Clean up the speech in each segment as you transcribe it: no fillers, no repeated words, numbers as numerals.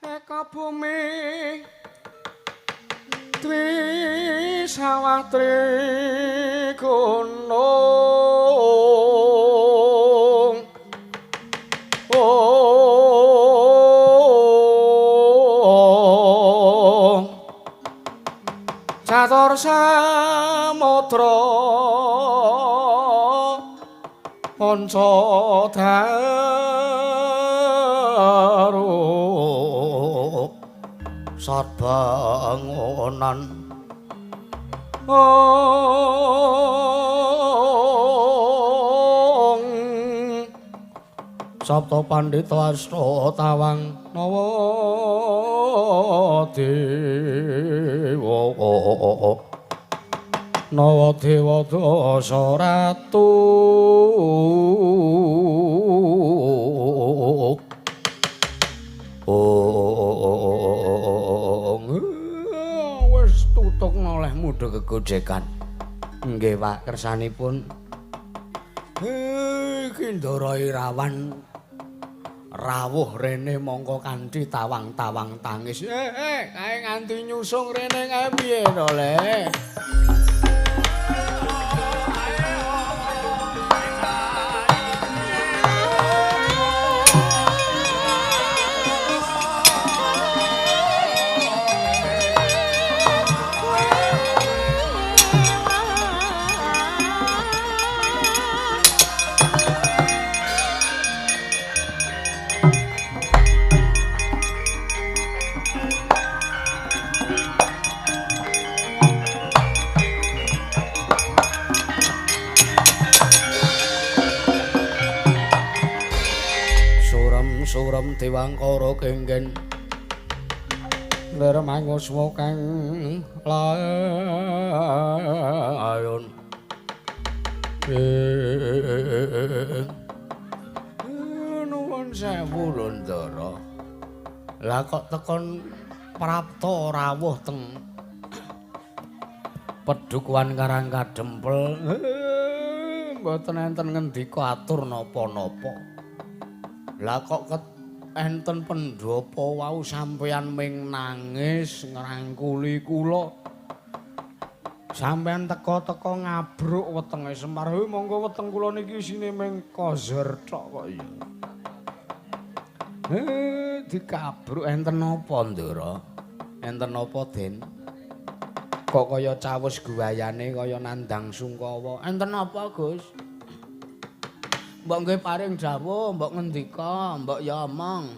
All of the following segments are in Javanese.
Eka bumi dwi sawah tri gunung. Catur samudra panca daru Sabangonan ong Sabta Pandhita Asta Tawang Nawa Dewa Nawa Dewa Dasa Ratu. Wis tutuk noleh mudha kegojekan. Nggih Pak, kersanipun. Iki Ndara Irawan rawuh rene mongko kanthi tawang-tawang tangis. Kae nganti nyusung rene kae piye to, Le? Surem Dewangkara kengken lir manguswa kang layon. Nuwun sewu lho Ndara. Lah kok tekon prapta rawuh teng Pedukuhan Karang Kadempel. Mboten enten ngendika atur napa-napa. Lah kok enten pendhapa wau sampeyan ming nangis ngrangkuli kula. Sampeyan teka-teka ngabruk wetenge Semar. Monggo weteng kula niki isine ming kozor tok kok ya. Dikabruk enten napa, Ndara? Enten napa, Den? Kok kaya cawus guwayane kaya nandang sungkawa. Enten napa, Gus? Mbok nggih paring dawuh, mbok ngendika, mbok ya omong.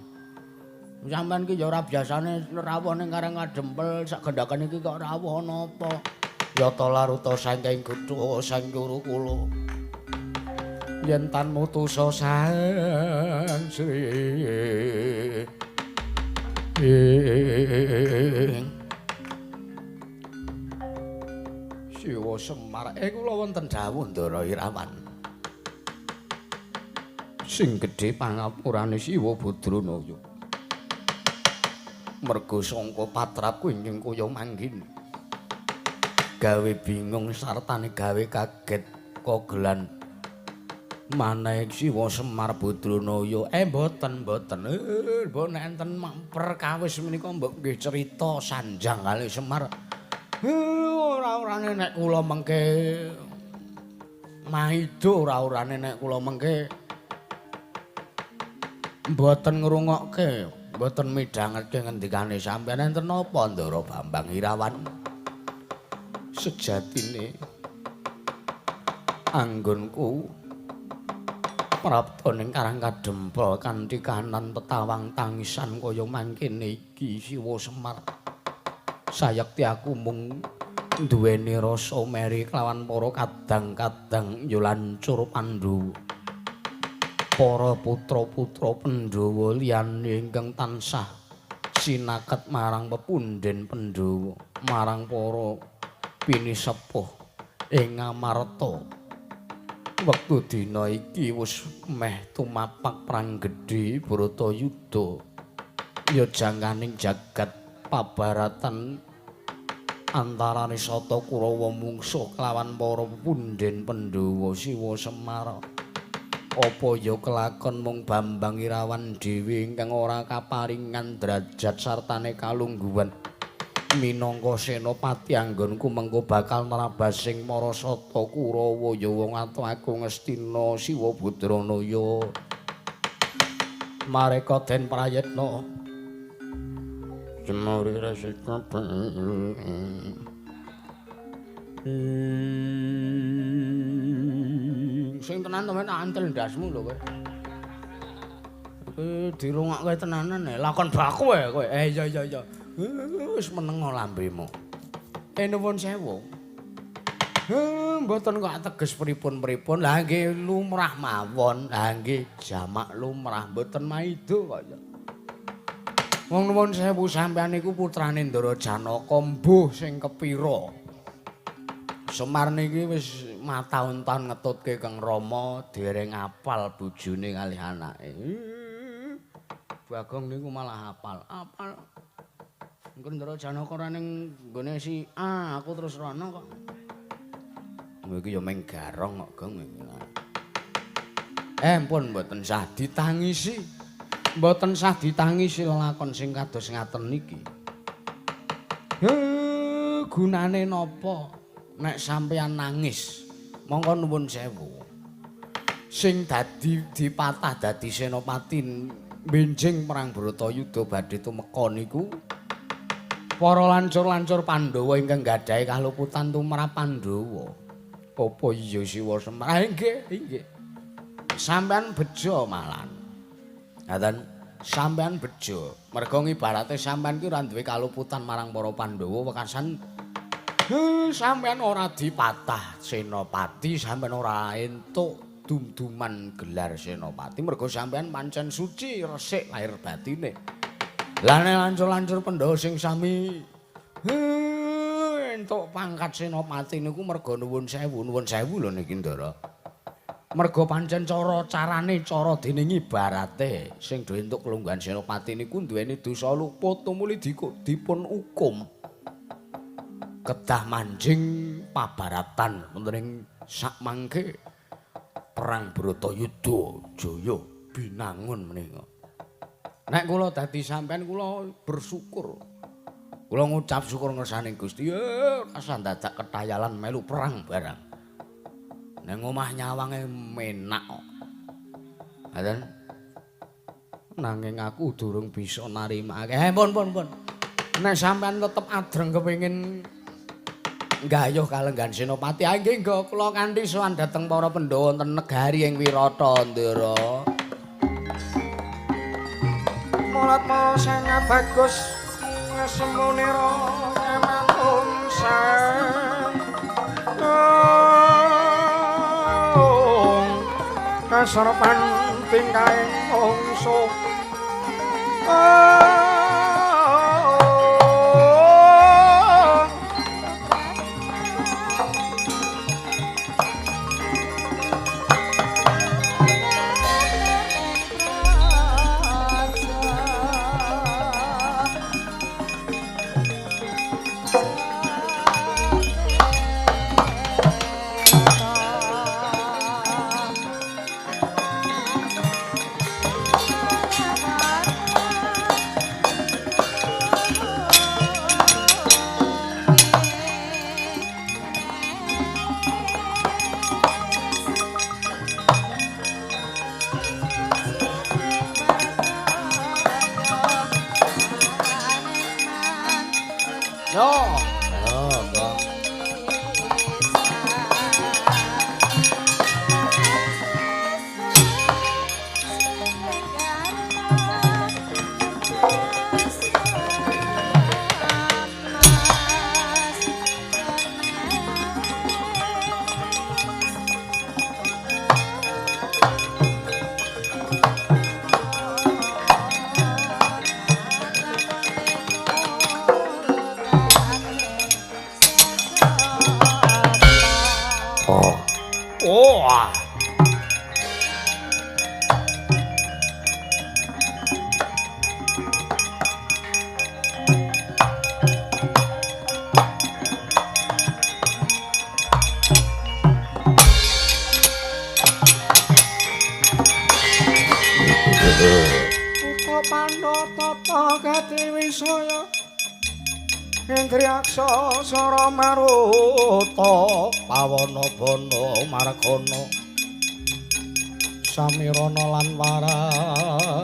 Sampeyan ki ya ora biasane rawuh ning Karang Kadempel, sak gendhakan iki kok rawuh ana apa? Yata laruta saking gutha sang guru kula. Yen tan mutusa sang Sri. Siwa Semar, kula wonten dawuh Ndara Irawan. Sing gedhe pangapurane Siwa Badranaya. Merga sangka patrapku ingkang kaya mangkene. Gawe bingung sartane gawe kaget kogelan maneh Siwa Semar Badranaya. Mboten, mboten. Mbok nek enten perkawis menika mbok nggih crita sanjang kalih Semar. Ora-orane nek kula mengke maido, ora-orane nek kula mengke mboten ngrungokke, mboten midhangetke ngendikane sampeyan. Enten napa Ndara Bambang Irawan? Sejatine anggonku prapta ning Karang Kadempel kanthi kahanan tetawang tangisan kaya mangkene iki Siwa Semar. Sayekti aku mung duweni rasa meri kelawan para kadang-kadang ya lancur Pandhawa. Para putra-putra Pandhawa liyane ingkang tansah sinaket marang pepundhen Pandhawa, marang para pinisepuh ing Ngamarta. Wektu dina iki wis meh tumapak perang gedhe Bharatayuda. Ya jangkaning jagat pabaratan antarane Sata Kurawa mungsuh kelawan para pepundhen Pandhawa Siwa Semar. Apa ya kelakon mung Bambang Irawan dhewe ingkang ora kaparingan derajat sartane kalungguhan minangka senopati anggonku mengko bakal nrabasing para sata Kurawa ya wong atuh aku Ngastina Siwa Budranaya. Mareka den prayitna jemuri resika sing tenan to men antel ndasmu lho kowe. Iki dirungokke tenanan lakon baku e kowe. Iya iya iya. Wis meneng lambemu. Nuwun sewu. Mboten kok teges pripun-pripun. Lah nggih lumrah mawon. Lah nggih jamak lumrah mboten maido kok ya. Wong nuwun sewu sampeyan niku putrane Ndara Janaka mbuh sing kepira. Semar niki wis mataun-taun ngetutke Kang Rama dereng apal bojone kalih anake. Bagong niku malah apal. Apal. Engko Ndara Janaka ora ning nggone si A, aku terus rono kok. Kowe iki ya meng garong kok, Gong. Pun mboten sah ditangisi. Mboten sah ditangisi lelakon sing kados ngaten niki. Gunane napa? Nek sampeyan nangis, mongko nuwun sewu. Sing dadi dipatah dadi senopati benjing perang Bratayuda badhe tumeka niku para lancur-lancur Pandhawa ingkang gadhahi kaluputan tumrap Pandhawa. Apa iya Siwa Semar? Nggih, nggih. Sampeyan bejo malan. Ngaten, sampeyan bejo. Merga ngibarate sampeyan ki ora duwe kaluputan marang para Pandhawa wekasan sampeyan ora dipatah senopati, sampeyan ora entuk dum-duman gelar senopati mergo sampeyan pancen suci resik lahir batine. Lah nek lancur-lancur Pandhawa sing sami entuk pangkat senopati niku mergo nuwun sewu, nuwun sewu lho niki Ndara. Mergo pancen cara carane cara dene ngibarate sing do entuk kelungguhan senopati niku duweni dosa luput tumuli dipun hukum. Kedah manjing pabaratan wonten ing sakmangke perang Bratayuda jaya binangun menika. Nek kula dadi sampean kula bersyukur. Kula ngucap syukur ngersane Gusti, rasa dadak ketayalan melu perang barang. Nang omah nyawange menak kok. Ngaten. Nanging aku durung bisa narimake. Pun pun pun. Nek sampean tetep adreng kepengin gayuh kalenggan senopati, nggih nggo kula kanthi sowan dhateng para Pandhawa wonten negari ing Wirata, Ndara. Mulat sangat bagus semunira manungsa. Kaserepan tingkahing mungsuh. Gati Wisaya Indriyaksa Sara Maruta Pawana Bana Margana Samirana lan Warayang.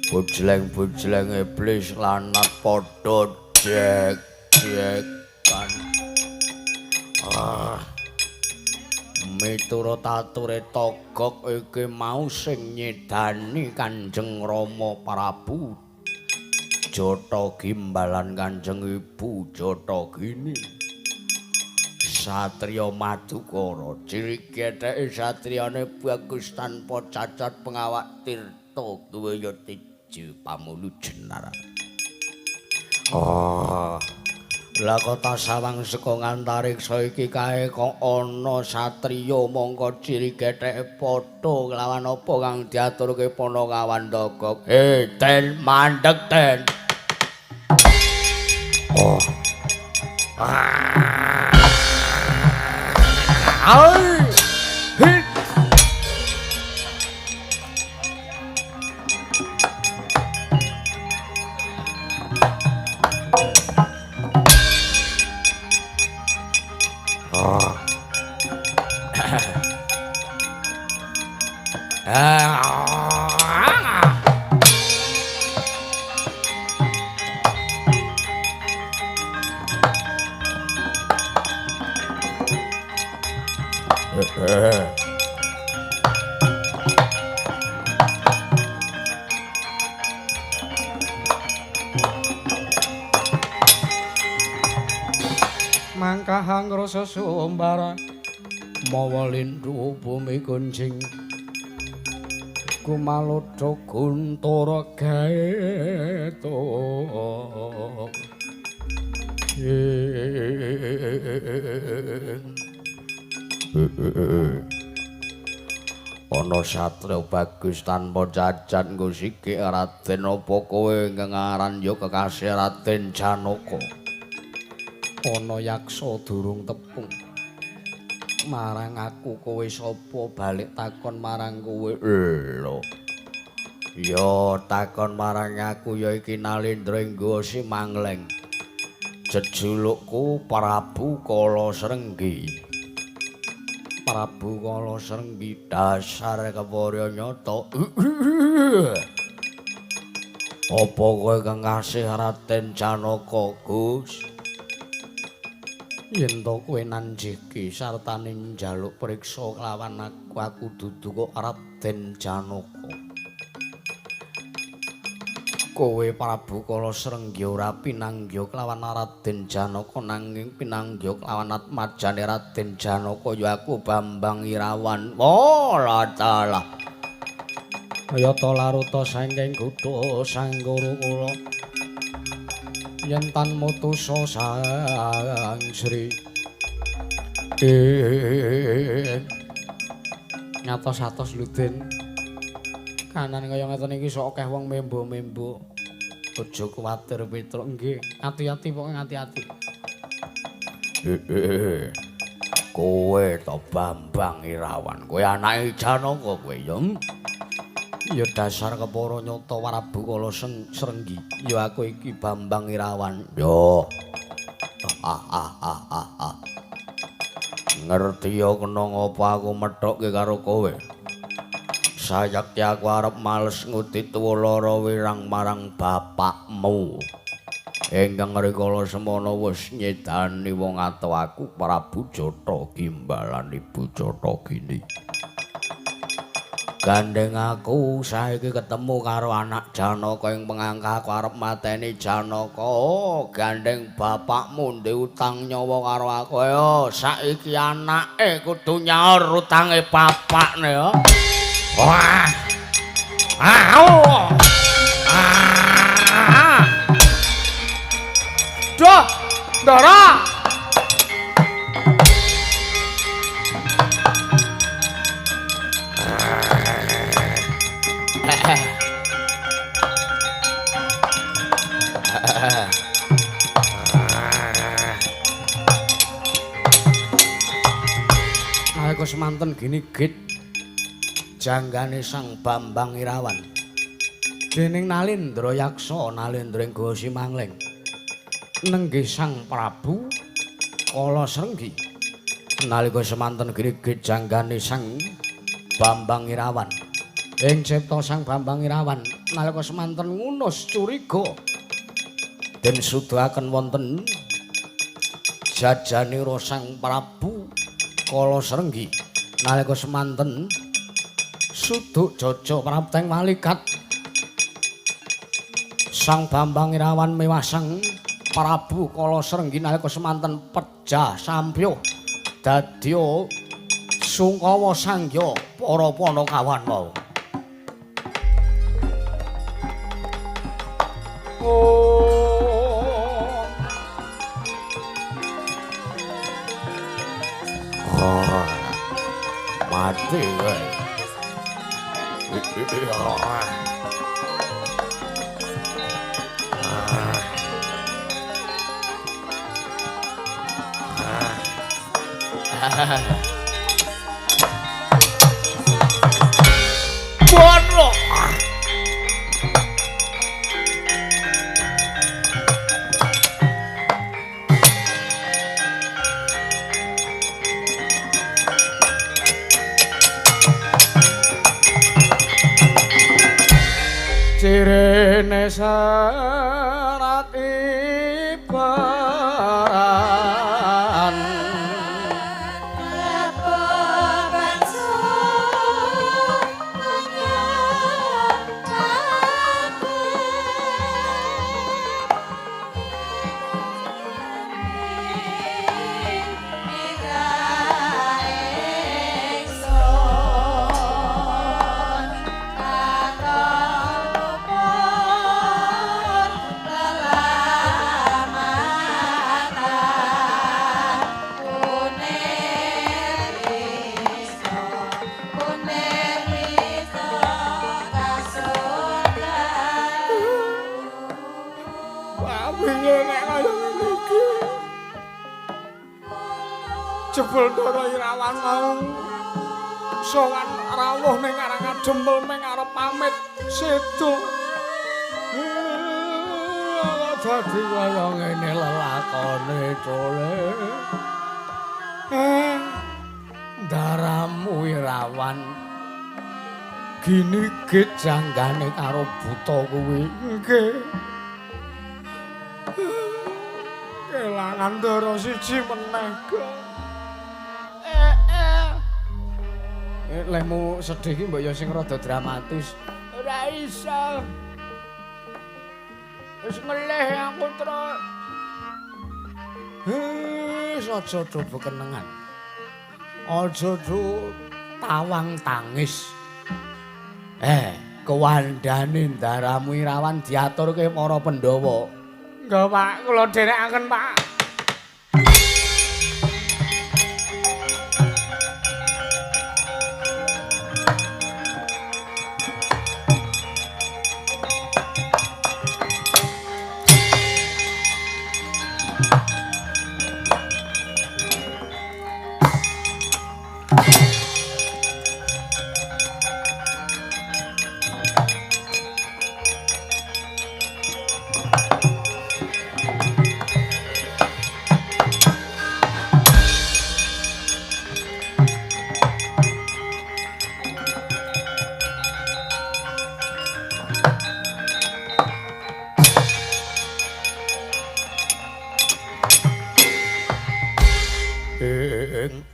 Bujleng-bujleng iblis lanat padha jek-jekan. Ah. Miturut ature Togok iki mau sing nyedani Kanjeng Rama Prabu Jata Gimbalan Kanjeng Ibu Jata Gini. Satriya Madukara cilik getheke satriyane bagus tanpa cacat pengawak tirta duwe ya tiju pamulu jenar. Oh. Lah kota sawang saka ngantariksa iki kae kok ana satriya mongko ciri getheke padha nglawan apa kang diaturke Panakawan Togok. Ten mandeg ten. Oh. Ah. Ai. Hit. Mangkahang rasa sumbara mawa lindu bumi gunjing kumalodha guntara gaeto. Ana satriya bagus tanpa cacat nggo sikik Raden apa kowe ingkang aran ya kekasih Raden Janaka. Ana yaksa durung tepung marang aku kowe sapa balik takon marang kowe. Lho ya takon marang aku ya iki Nalendra Inggo Simangleng jejulukku Prabu Kala Srenggi. Prabu Kala Srenggi dasar keporya nyata. Apa kowe kang kasih Raden Janaka Gus? Yen to kowe nanjiki sartane njaluk priksa kelawan aku, aku dudu kok Raden Janaka. Kowe Prabu Kala Srenggi ora pinanggya kelawan Raden Janaka nanging pinanggya kelawan atmajane Raden Janaka ya aku Bambang Irawan. Oh la taala. Kaya ta laruta saking kutha Sanggara kula. Yen tan mutusa Sang Sri. Ngatos-atos Ludin. Kanan kaya ngeten iki sok akeh wong membo-membo. Aja kuwatir Petruk, nggih. Ati-ati pokoke ati-ati. Kowe to Bambang Irawan, kowe anake Janaka kowe ya. Ya dasar kepara nyata Prabu Kala Srenggi. Ya aku iki Bambang Irawan. Yo. Ngerti ya kena ngapa aku methokke karo kowe. Sayekti aku arep males ngudi tuwa lara wirang marang bapakmu. Ingkang rikala semana wis nyedani wong ato aku Prabu Jata Gimbalan Ibu Jata Gini. Gandeng aku saiki ketemu karo anak Janaka ing pengangka aku arep mateni Janaka. Oh, gandeng bapakmu ndek utang nyawa karo aku. Ayo saiki anake kudu nyaur utange bapakne ya. Wah. Ah. Ah. Duh, Ndara. Aku semanten ginigit janggane Sang Bambang Irawan dening Nalendra Yaksa Nalendra ing Goa Simangleng nenggih Sang Prabu Kala Srenggi. Nalika semanten ginigit janggane Sang Bambang Irawan ing cipta Sang Bambang Irawan nalika semanten ngunus curiga den sudahaken wonten jajanira Sang Prabu Kala Srenggi. Nalika semanten suduk jaja prapteng walikat Sang Bambang Irawan mewah Sang Prabu Kala Srenggi nalika semanten pejah sampyuh dadya sungkawa sangya para panakawan wau. Oh. Mati kowe. Bono. Cirene serat ibaran jebul Ndara Irawan mau sowan rawuh ning Karangadempel ming arep pamit sedo. Dadi kaya ngene lelakone cole. Ndaramu Irawan ginigit janggane karo buta kuwi. Nggih. Kelangan ndara siji meneh. Lehmu sedih iki mbok ya sing rada dramatis. Ora iso. Wis ngelih aku, Tru. Wis aja coba kenengan. Aja tawang tangis. Kewandane ndaramu Irawan diaturke para Pandhawa. Nggih, Pak, kula dherekaken, Pak.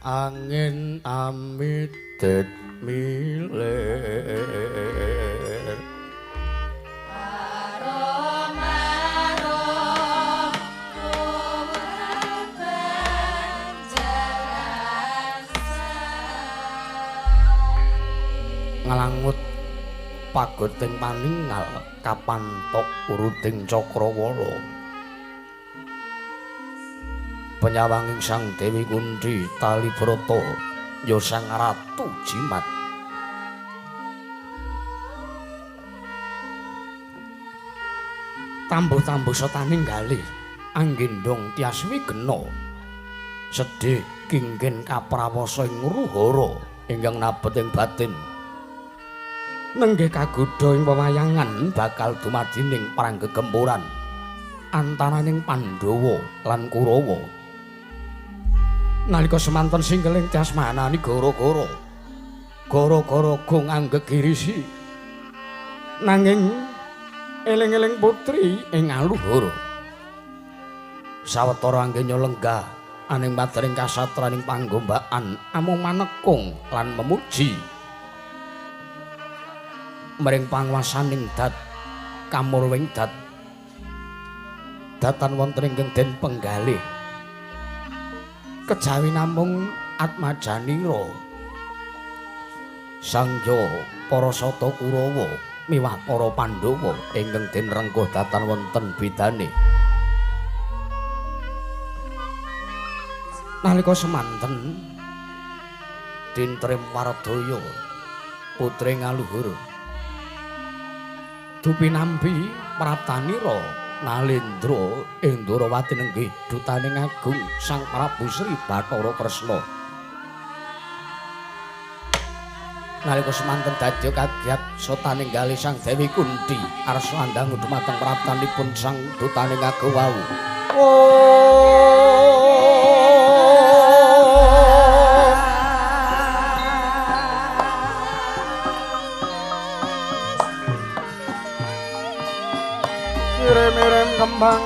Angin amidet milir maro ngalangut pagoting paningal kapantok uruting cakrawala penyawanging Sang Dewi Kunthi Talibrata ya Sang Ratu Jimat. Tambuh-tambuh setaning galih anggendong tias wigena sedih kingkin kaprawasa ing Ngruhara. Ingkang nabet ing batin. Nenggih kagodha ing pewayangan bakal dumadining perang gegempuran antaraning Pandhawa lan Kurawa. Nalika semanten singkeling tyasmanani gara-gara gara-gara gong anggegirisi nanging eling-eling putri ing aluhur. Sawetara anggenya lenggah aning padering kasatraning panggombakan amung manekung lan memuji mring panguwasaning dat kamurwing dat datan wonten ingkang den penggalih kejawi namung atmajanira sangya para sata Kurawa miwah para Pandhawa ingkang den rengkuh datan wonten bidane. Nalika semanten dintrim Wardaya putri ngaluhur dupinampi praptanira Nalendra ing Ndrawati nenggih dutaning agung Sang Prabu Sri Bathara Kresna. Nalika semanten dadya kagiat sotaning galih Sang Dewi Kunthi arsa andangu dumateng praptanipun sang dutaning agung wau. Mirem kembang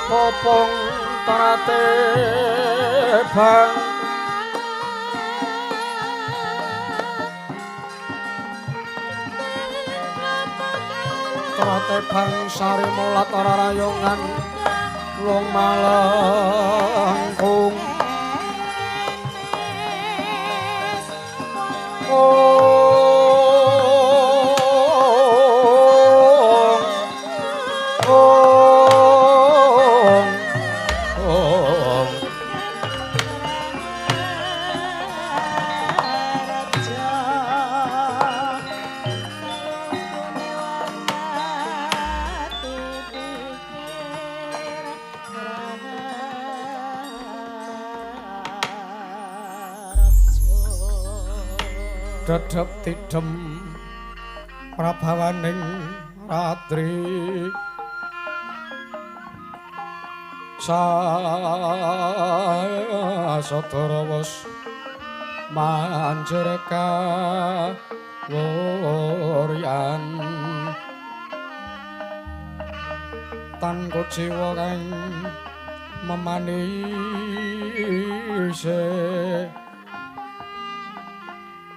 popong tarate bang tarate bang sari mulat ora rayongan wong malengkung. Dedep tidem prabawaning ratri sasadara wis manjur kawuryan tan kuciwa kang memanise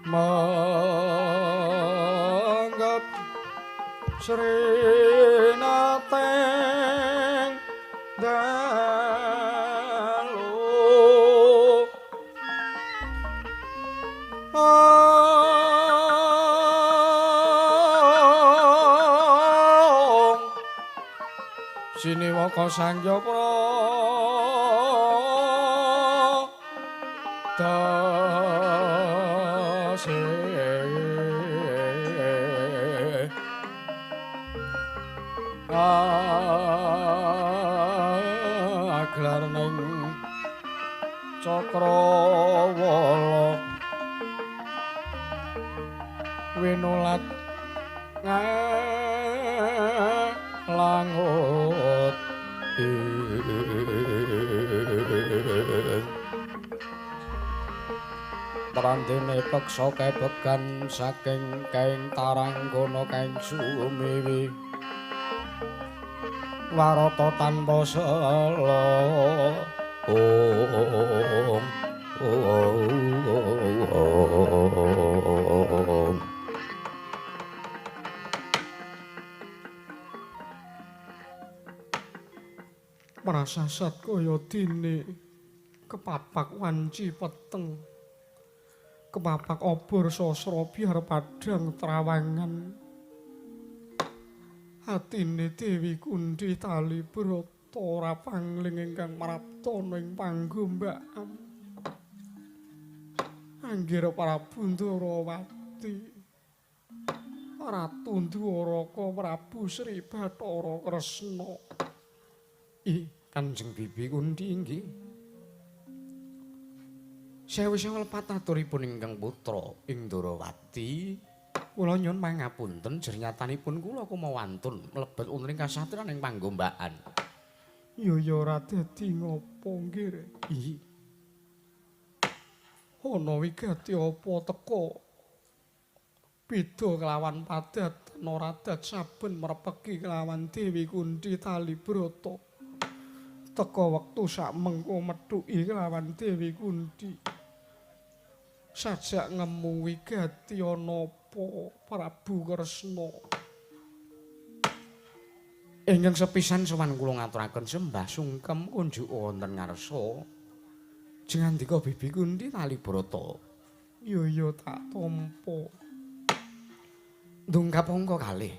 menggap srinateng dalu siniwaka sangya pradase aglar ning cakrawala winulat langut Trandene peksa kebegan saking kaing taranggana kaing sumiwi warata tanpa sela. Om om. Prasasat kaya dene kepapak wanci peteng, kepapak obor sasra biar padhang trawangan. Atine Dewi Kunthi tali brata ora pangling ingkang praptana ing panggombakan. Anggir Prabu Ndrawati, Ratu Ndwaraka Prabu Sri Bathara Kresna. Ih, Kanjeng Bibi Kunthi inggih. Sewu-sewu lepat aturipun ingkang putra ing Ndorowati. Kula nyuwun pangapunten jernyatanipun kula kumawantun mlebet wonten ing kasatriyan ing panggombakan. Ya ya ora dadi ngopo nggih. Iya. Ana wigati apa teka? Beda kelawan padat ora adat saben mrepeki kelawan Dewi Kunthi Talibrata. Teka wektu sak mengko methuki kelawan Dewi Kunthi. Sajak ngemu wigati ana apa Prabu Kresna. Ingkang sepisan sowan kula ngaturaken sembah sungkem kunjuk wonten ngarsa. Jengandika Bibi Kunthi Talibrata. Ya ya tak tampa. Ndungkap angka kalih.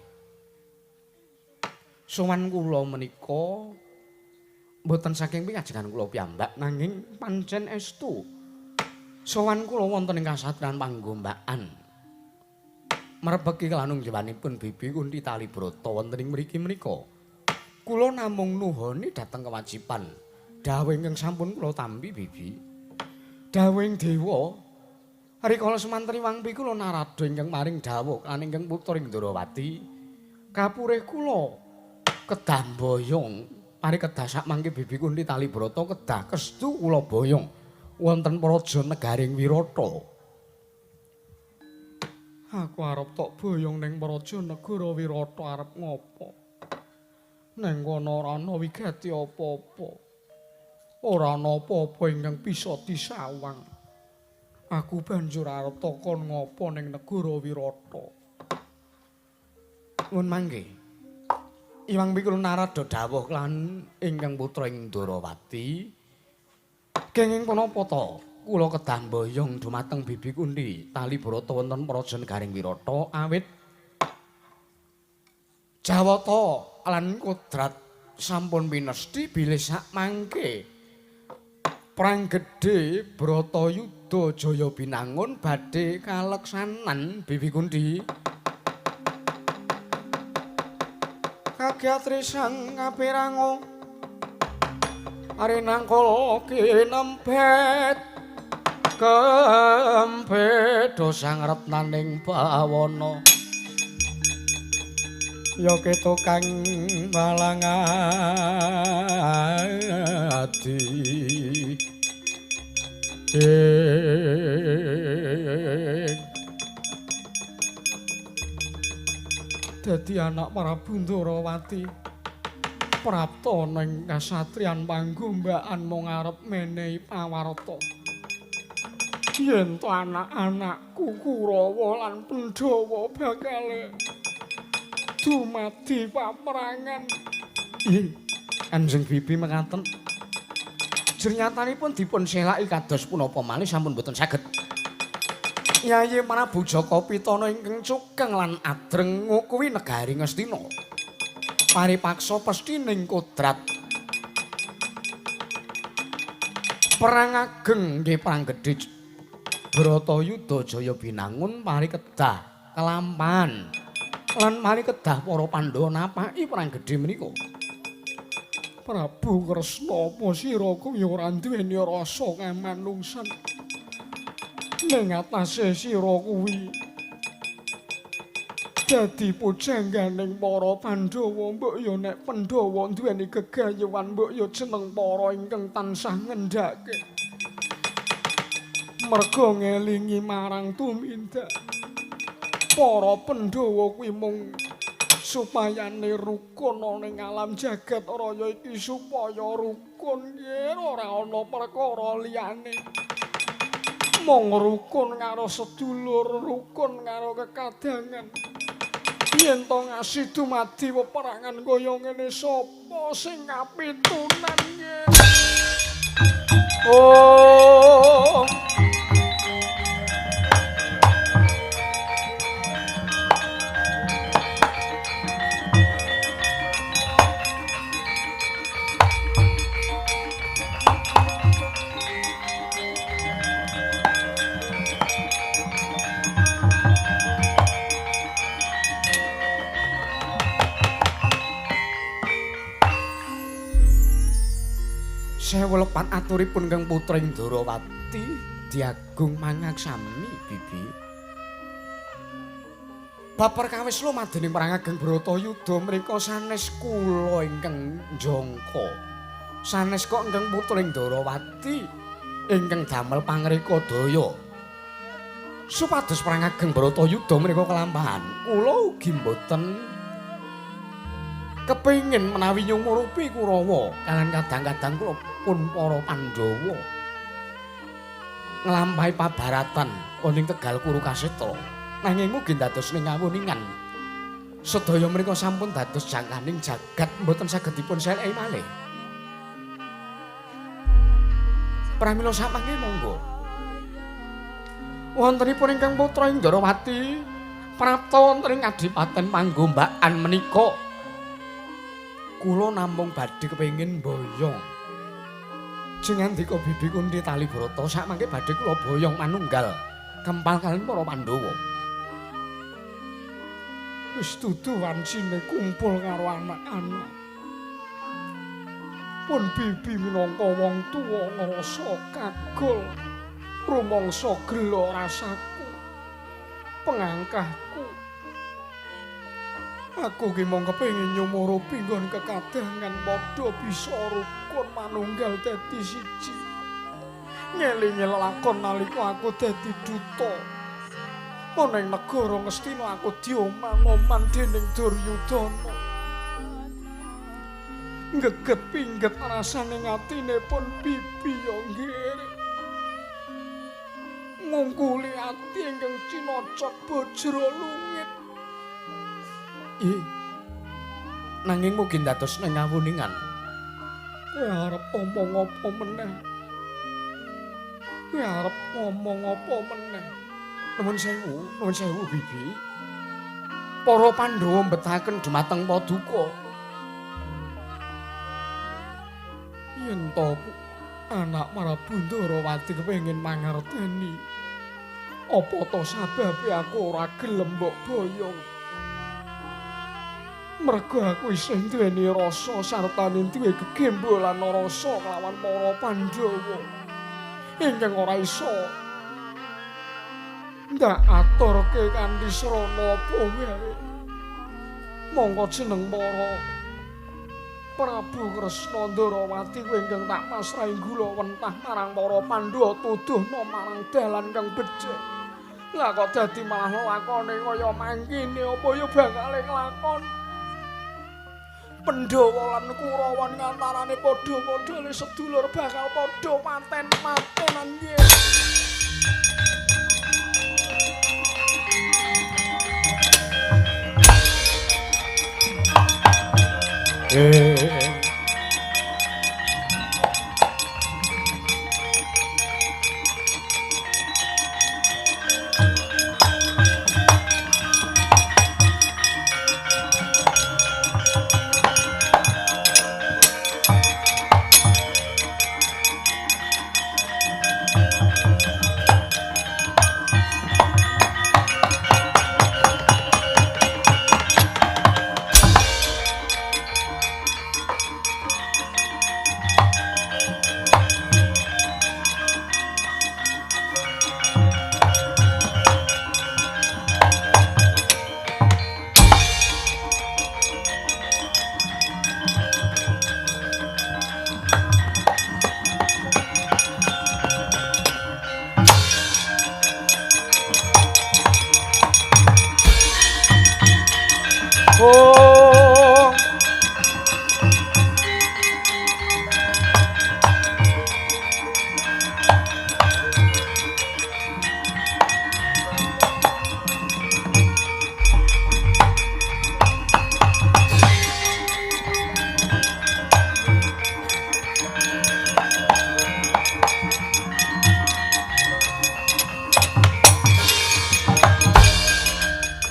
Sowan kula menika mboten saking pingajengan kula piyambak nanging pancen estu. Sowan kula wonten ing kasatriyan panggombakan. Mrebeki kelanungjawanipun Bibi Kunthi Talibrata wonten ing mriki menika. Kula namung nuhoni dhateng kewajiban dawuh ingkang sampun kula tampi Bibi. Dawuhing dewa rikala semanten Iwang Pi kula narada ingkang maring dawuh lan ingkang putra ing Ndorowati kapurih kula kedah boyong pari kedah sak mangke Bibi Kunthi Talibrata kedah kestu kula boyong wonten praja negaring Wirata. Aku arep tok boyong ning praja negara Wirata arep ngopo? Ning kono ora ana wigati apa-apa. Ora ana apa-apa ingkang bisa disawang. Aku banjur arep takon ngopo ning negara Wirata. Nuwun mangke. Iwang Pikul narada dawuh lan ingkang putra ing Ndorowati. Kenging punapa ta? Kula kedah mboyong dumateng Bibi Kunthi Talibrata wonten praja negaring Wirata awit Jawata lan kodrat sampun pinesti bilih sak mangke perang gedhe Bratayuda Jaya Binangun badhe kaleksanan Bibi Kunthi. Kagyatri sang kapirango arinangkala kinempet kempet sang retnaning bawana ya ketukang balangadi dadi anak Prabu Ndorowati prapta ning kasatriyan panggombakan mung arep menehi pawarta yen to anak-anakku Kurawa lan Pandhawa bakal dumadi paperangan. Nggih, Kanjeng Bibi mekaten. Jernyatanipun dipun selaki kados punapa malih sampun boten saged. Yayi Prabu Jaka Pitana ingkang cukeng lan adreng ngukuwi negari Ngastina. Paripaksa pestining kodrat. Perang ageng nggih perang gedhe Bratayuda Jaya Binangun pari kedah kelampahan lan mari kedah para Pandhawa napaki perang gedhe menika. Prabu Kresna apa sira kuwi ora duweni rasa kamanungsan? Ning atase sira kuwi dadi pujangganing para Pandhawa, mbok ya nek Pandhawa duweni gegayuhan mbok ya jeneng para ingkang tansah ngendhake. Merga ngelingi marang tumindak para Pandhawa kuwi mung supayane rukun ana ning alam jagat raya iki, supaya rukun yen ora ana perkara liyane. Mung rukun karo sedulur, rukun karo kekadangan. Yen to ngasih dumadi peperangan kaya ngene sapa sing kapitunan yen? Oh. Sewu lepat aturipun Kang Putra Ndorowati Diagung mangaksami Bibi. Bab perkawis lumadening Perang Ageng Bratayuda mriku sanes kula ingkang njangka. Sanes kok ingkang putring Ndarawati ingkang damel pangreka daya. Supados Perang Ageng Bratayuda mriku kelampahan, kula ugi mboten kepengin menawi nyumurupi Kurawa kaliyan kadang-kadang kula pun para Pandhawa nglampahi pabaratan wonten Tegal Kuru Kasetra. Nanging mugi dados ning ngawuningan sedaya mriku sampun dados jangkaning jagat mboten saged dipun seleki malih. Pramila samangke monggo. Wontenipun ingkang putra ing Ndarawati prapta wonten ing Kadipaten Panggombakan menika. Kula namung badhe kepengin mboyong. Jengandika Bibi Kunthi Talibrata samangke badhe kula boyong manunggal kempal kaliyan para Pandhawa. Wis dudu wancine kumpul karo anak-anak. Pun Bibi minangka wong tuwa ngrasa kagol, rumangsa gela rasaku, pengangkahku. Aku ki mung kepengin nyumurupi nggon kekadangan padha bisa rukun manunggal dadi siji. Ngelingi lelakon nalika aku dadi duta. Ana ing negara Ngastina aku dioman-oman dening Duryudana. Geget pingget rasane atine pun Bibi ya nggih. Ngungkuli ati ingkang cinocok bajra lungit. Ih. Nanging mugi dados ning ngawuningan. Kowe arep omong apa meneh? Kowe arep ngomong apa meneh? Nuwun sewu Bibi. Para Pandhawa mbetahaken dhumateng paduka. Yen to anak Prabu Ndarawati kepengin mangerteni, apa to sababe aku ora gelem mbok boyong? Mergo aku isih duweni rasa sartane duwe gegembolan rasa kelawan para Pandhawa ingkang ora iso ndak aturke kanthi srana apa wae. Mongko jeneng para Prabu Kresna Ndarawati kuwi ingkang tak pasrahi gula wentah marang para Pandhawa tuduhna marang dalan kang becik. Lah kok dadi malah lakone kaya mangkene, apa ya bakale nglakon? Pandhawa lan Kurawa ngantarane padha-padha sedulur bakal padha paten-patenan nggih.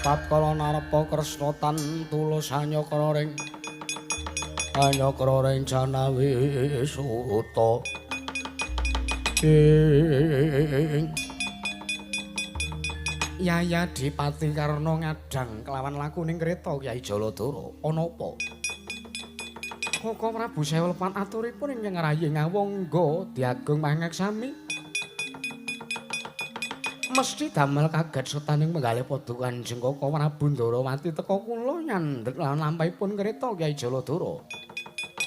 Tatkala narepa Kresna tan tulus anyakra ring janawi suta. Ing Yaya Dipati Karna ngadang kelawan lakuning kreta Kyai Jaladara. Ana apa? Koko Prabu Sewa lepat aturipun ingkang ngrayi ngawangga diagung mangaksami. Mesti damel kaget setaning penggalih Paduka Kanjeng Kaka Prabu Ndarawati teka kula nyandhek lan lampahipun kreta Kyai Jaladara.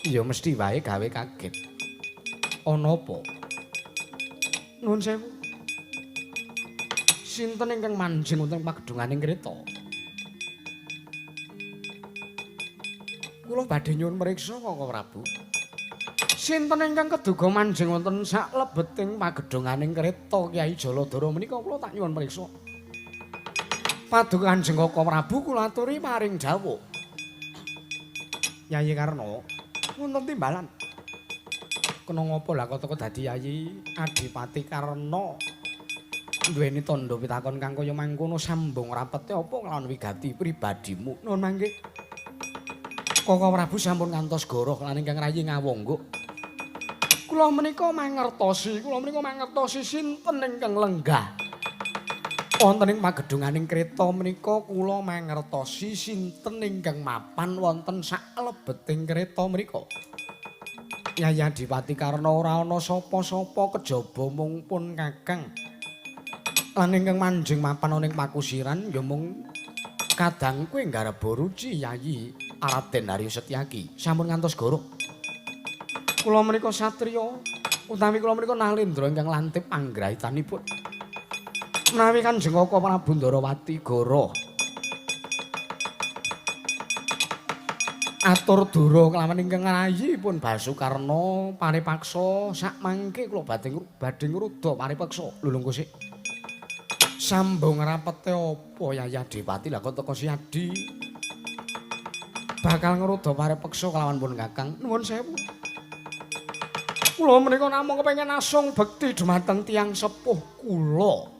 Ya mesti wae gawe kaget. Ana apa? Nuwun sewu. Sinten ingkang manjing wonten pagedhunganing kreta? Kula badhe nyuwun mriksa Kaka Prabu. Sinten ingkang keduga manjing wonten saklebeting pagedhunganing kreta Kyai Jaladara menika kula tak nyuwun mriksa. Paduka Kanjeng Kaka Prabu kula aturi paring dawuh. Yayi Karna, wonten timbalan. Kena ngapa lah kok teka dadi Yayi Adipati Karna? Duweni tandha pitakon kang kaya mangkono sambung rapete apa nglawan wigati pribadimu? Nuwun mangke. Kaka Prabu sampun ngantos goroh lan ingkang rayi ngawongguk. Kula menika mangertosi, kula menika mangertosi sinten ingkang lenggah wonten ing pagedhunganing kreta menika kula mangertosi sinten ingkang mapan wonten saklebeting kreta menika. Yayi Adipati Karna ora ana sapa-sapa kejaba mung pun Kakang. Lan ingkang manjing mapan ana ing pakusiran ya mung kadangku ing garba ruci Yayi Raden Haryo Setyaki. Sampun ngantos goroh. Kula menika satriya utawi kula menika nalendra ingkang lantip anggrahitanipun. Menawi Kanjeng Kaka Prabu Ndarawati goroh atur dura kelawan ingkang rayi pun Basukarna paripaksa sakmangke kula badhe ngruda paripaksa lulung kusik. Sambung rapete apa Yayi Adipati lah kok teka Siadi bakal ngruda paripaksa kelawan pun Kakang. Nuwun sewu. Kula menika namung kepengin asung bekti dumateng tiyang sepuh kula.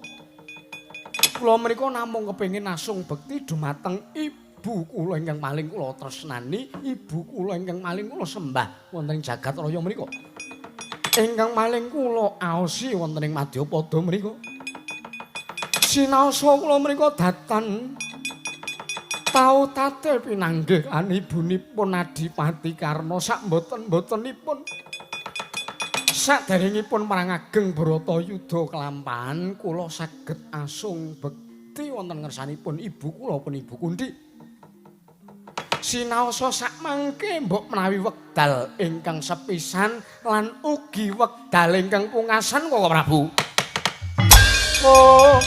Kula menika namung kepengin asung bekti dumateng ibu kula ingkang paling kula tresnani, ibu kula ingkang paling kula sembah wonten ing jagat raya menika. Ingkang paling kula aosi wonten ing madyapada menika. Sinaosa kula menika datan tau tate pinanggih lan ibunipun Adipati Karna sak mboten-mbotenipun. Saderengipun perang ageng Bharatayuda kelampahan kula saged asung bekti wonten ngersanipun ibu kula pun Ibu Kunthi. Sinaosa sakmangke mbok menawi wekdal ingkang sepisan lan ugi wekdal ingkang pungkasan Kaka Prabu. Oh.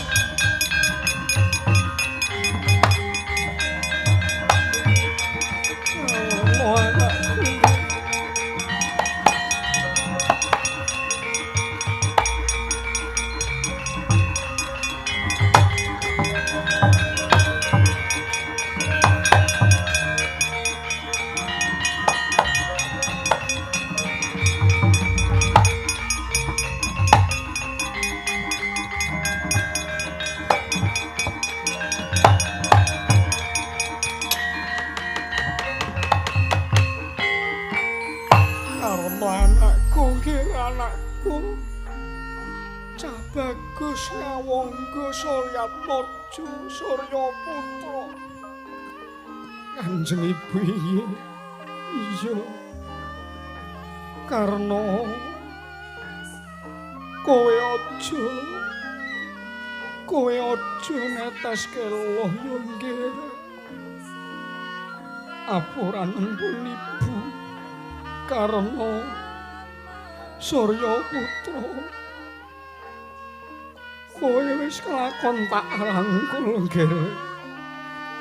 Bagus ngawangga Suryatmaja Surya Putra. Kanjeng Ibu iya. Iya. Karna kowe aja neteske loh yo nggih. Apuranen pun Ibu. Karna Surya Putra. Kowe wis kelakon tak rangkul nggih.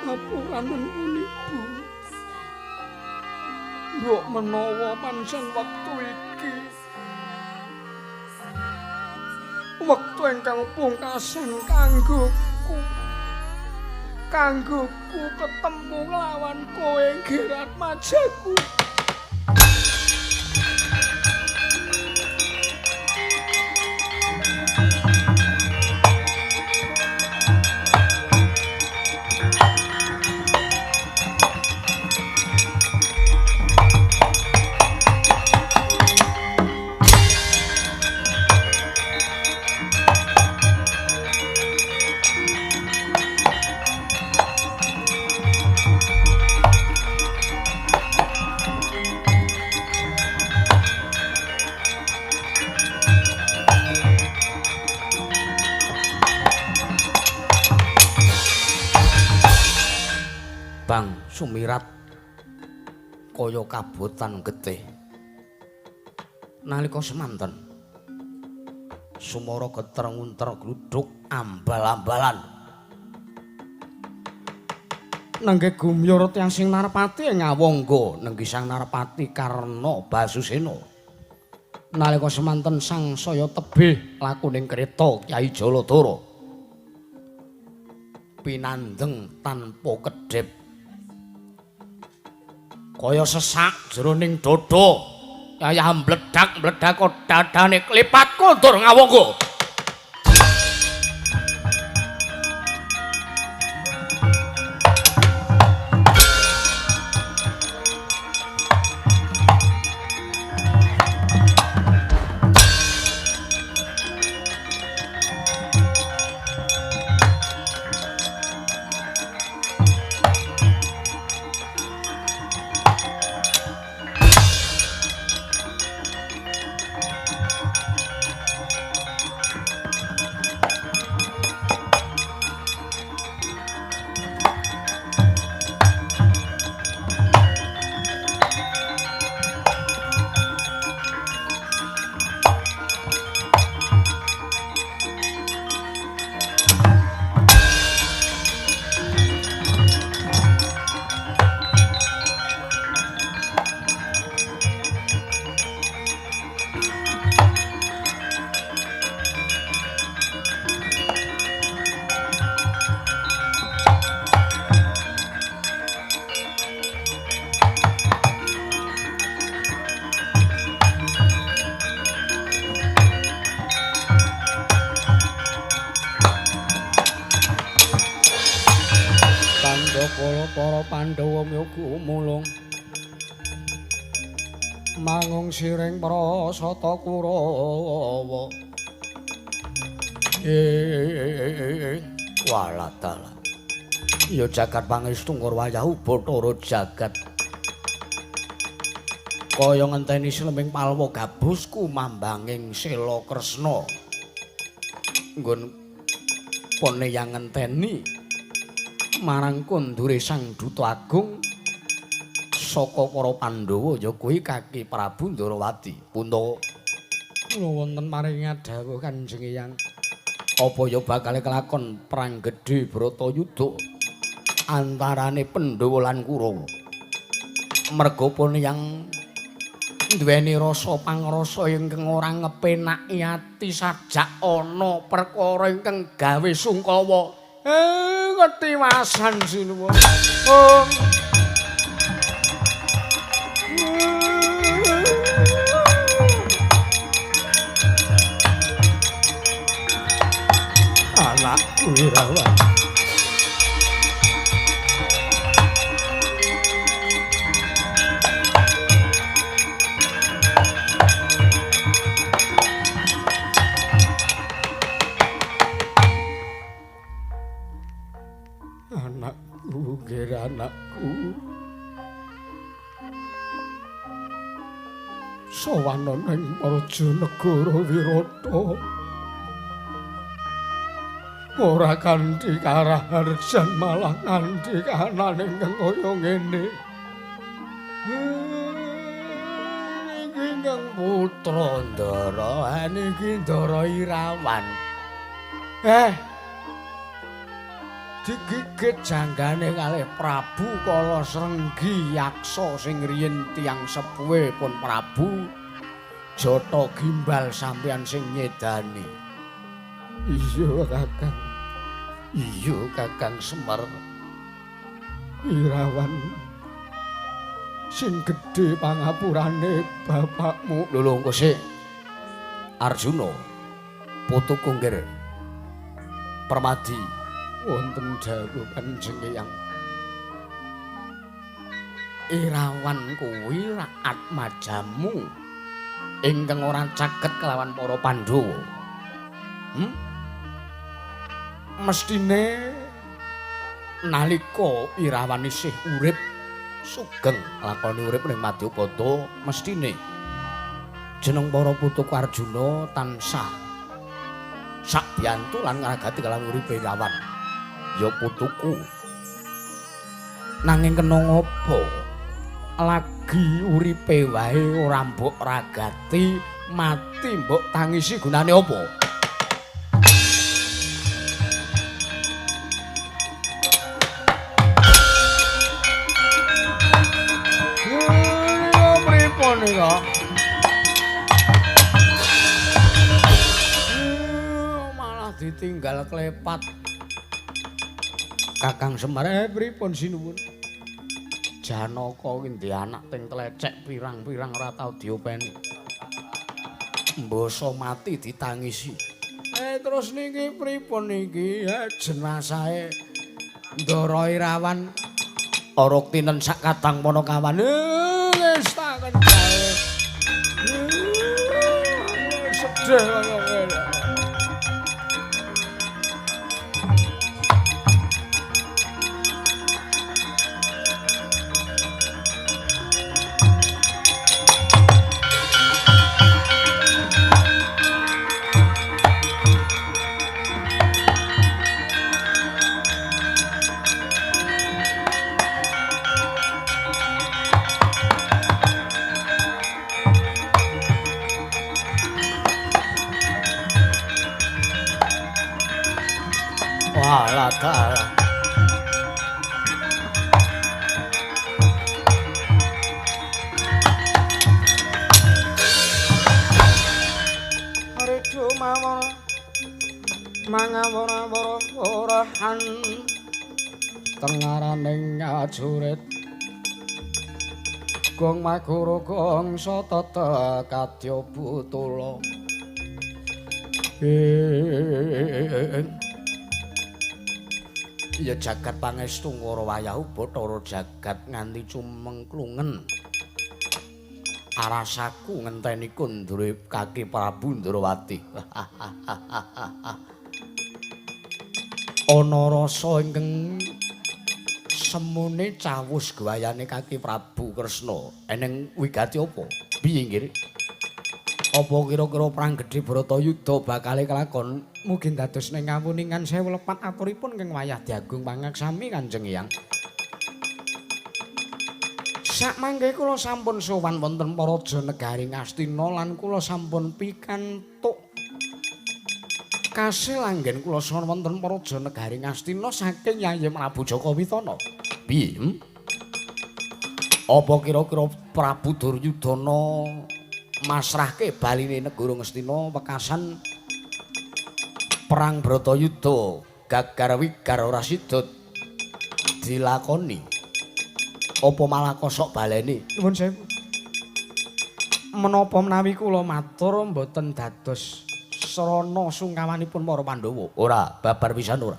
Apuranen pun Ibu. Mbok menawa pancen wektu iki wektu ingkang pungkasan kanggoku. Kanggoku ketemu nglawan kowe nggih Atmajaku. abang sumirat kaya kabotan getih. Nalika semanten sumara geter ngunter gluduk ambal-ambalan. Nenggih gumyur tiyang sing Narpati ing Awangga, nenggih Sang Narpati Karna Basusena. Nalika semanten sang saya tebih lakuning kreta Kyai Jaladara. Pinandeng tanpa kedhep. Kaya sesak jroning dada. Yayah mbledak-mbledak dadane klipat kondur Ngawangga. Para Pandhawa myoga mulung mangung siring prasata Kurawa. Walatala. Ya jagat pangestu ngurwayahu Bathara jagat. Kaya ngenteni sleming palwa gabus kumambanging Sela Kresna. Nggon pone yang ngenteni marang kondure Sang Duta Agung saka para Pandhawa ya kuwi Kaki Prabu Ndorowati. Punta kula wonten maringa dawuh Kanjeng Eyang. Apa ya bakal kelakon perang gedhe Bratayuda antarane Pandhawa lan Kurawa? Merga pun yang duweni rasa pangrasa ingkang ora ngepenaki ati sajak ana perkara ingkang gawe sungkawa. Ketiwasan sinuwun. Anakku Irawan. Anakku, ger anakku. Sowan ning Prajanegara Wirata. Ora kanthi karaharjan malah nganti kahanan ingkang kaya ngene. Niki ingkang putra Ndara, niki Ndara Irawan. Digigit janggane kalih Prabu Kala Srenggi Yaksa sing riyin tiyang sepuhe pun Prabu Jata Gimbal sampeyan sing nyedani. Iya Kakang. Iya Kakang Semar. Irawan sing gedhe pangapurane bapakmu. Lho lho engko sik. Arjuna putu kunggir Permadi. Wonten dawuh Kanjeng Eyang. Irawan kuwi atmajamu ingkang ora caket kelawan para Pandhawa. Mestine nalika Irawan isih urip sugeng lakoni urip ning Madyapada, mestine jeneng para putuku Arjuna tansah sakbiyantu lan ngragati kelawan uripe Irawan. Ya putuku. Nanging kena ngopo? Lagi uripe wae ora mbok ragati, mati mbok tangisi gunane apa? Pripun nika? Malah ditinggal klepat. Kakang Semar, pripun sinuwun? Janaka kuwi ndek anak teng tlecek pirang-pirang ora tau diopeni. Mbasa mati ditangisi. Terus niki pripun niki? Jenasahe Ndara Irawan ora tinen sak kadang Panakawan. Wis tak kendhae. Sedih kaya ngene. Walah dalah. Rejo mawon mangawara-wara orahan tengaraning ajurit gong magara gongsa tete kadya butula. Ya jagat pangestu ngara wayahu bathara jagat nganti cumengklungen. Arasaku ngenteni kundure kaki Prabu Ndrawati. Ana rasa ingkang semune cawus guayane kaki Prabu Kresna. Eneng wigati apa? Piye nggih? Apa kira-kira perang gedhe Bharatayuda bakale kelakon? Mugi dados ning kawuningan sewu lepat aturipun ing wayah diagung pangaksami Kanjeng Hyang. Sakmangke kula sampun sowan wonten Paraja Negari Ngastina lan kula sampun pikantuk kasil anggen kula sowan wonten Paraja Negari Ngastina saking Yayi Prabu Jaka Witana. Piye? Apa kira-kira Prabu Duryudana masrahke baline negara Ngastina wekasan perang Bharatayuda gagar wigar ora sida dilakoni? Apa malah kosok baleni? Nuwun sewu. Menapa menawi kula matur mboten dados srana sungkawanipun para Pandhawa? Ora, babar pisan ora.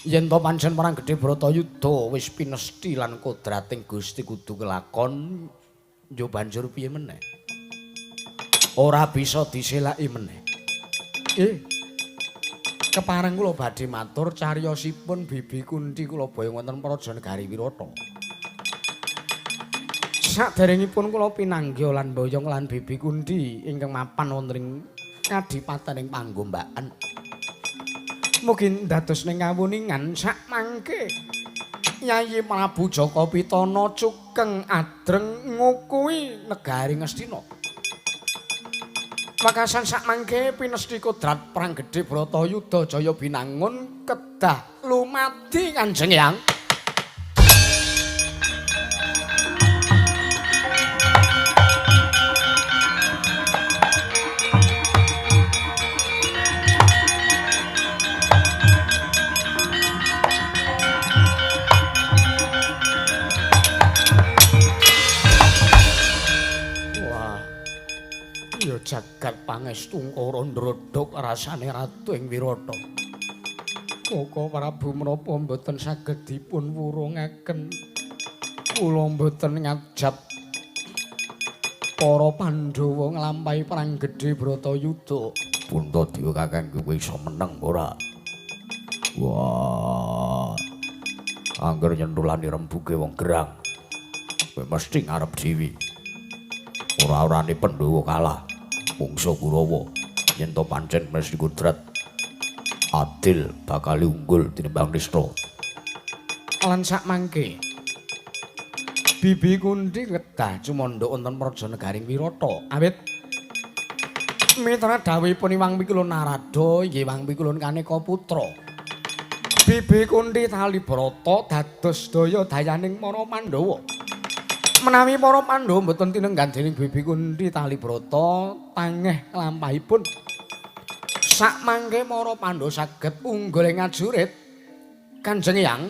Yen to pancen perang gedhe Bharatayuda wis pinesthi lan kodrating Gusti kudu kelakon, yo banjur piye meneh? Ora bisa diselaki meneh. Kepareng kula badhe matur cariyosipun Bibi Kunti kula boyong wonten Praja Negari Wirata. Saderengipun kula pinanggih lan boyong lan Bibi Kunti ingkang mapan wonten ing kadipaten ing Panggombakan. Mugi dados ning kawuningan sakmangke Yayi Prabu Jaka Pitana cukeng adreng ngukuhi negari Ngastina. Wekasan sakmangke pinesthi kodrat perang gedhe Bharatayuda Jaya Binangun kedah lumadi Kanjeng Hyang. Jagat pangestu ngkara ndrodhok rasane ratu ing Wirata. Koko Prabu menapa mboten saged dipun wurungaken? Kula mboten ngajab para Pandhawa nglampahi perang gedhe Bharatayuda. Puntadewa kakang kowe iso meneng ora? Wah. Angger nyentulani rembuge wong gerang. Kowe mesti ngarep dhewe. Ora-orane Pandhawa kalah. Bangsa Kurawa yen to pancen mesti kudrat adil bakal unggul tinimbang nista. Lan sakmangke Bibi Kunthi kedah cumandha wonten praja negaring Wirata. Awit mitra dawuhipun Iwang Pikulun Narada inggih Iwang Pikulun kaneka putra. Bibi Kunthi Talibrata dados daya dayaning para Pandhawa. Menawi para Pandhawa mboten tinenggan dening Bibi Kunthi Talibrata tangeh lampahipun. Sakmangke para Pandhawa saged unggul ing ajurit. Kanjeng Eyang,